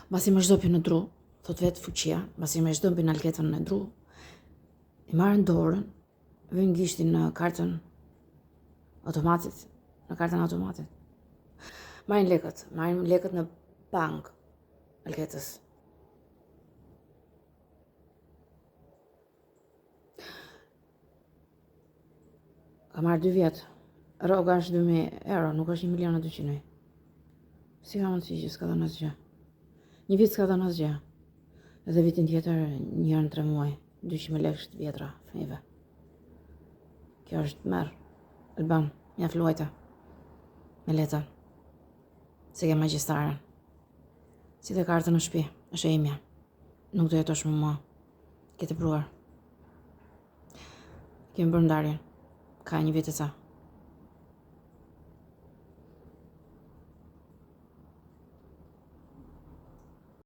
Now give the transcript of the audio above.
Mbasi më zhdëpin në dru, thot vetë fuqia, mbasi më zhdëpin Alketën në dru, i marrin dorën, vënë gishtin në kartën automatit, në kartën automatit. Marrin lekët, marrin lekët në bankë, Alketës. Ka marrë dy vjet. Rroga është 2000 euro, nuk është 1 milion e 200 mijë. Si ka mundësi që s'ka dhënë asgjë? Një vit s'ka dhënë asgjë. Edhe vitin tjetër, një herë në tre muaj, 200 mijë lekë të vjetra fëmijëve. Kjo është tmerr. Alban, mjaft luajte. Me Leta. Se ke magjistaren. Si dhe kartën në shtëpi, është e imja. Nuk do jetosh me mua. Ke tepruar. Kemi bërë ndarjen. Ka një vit e ca.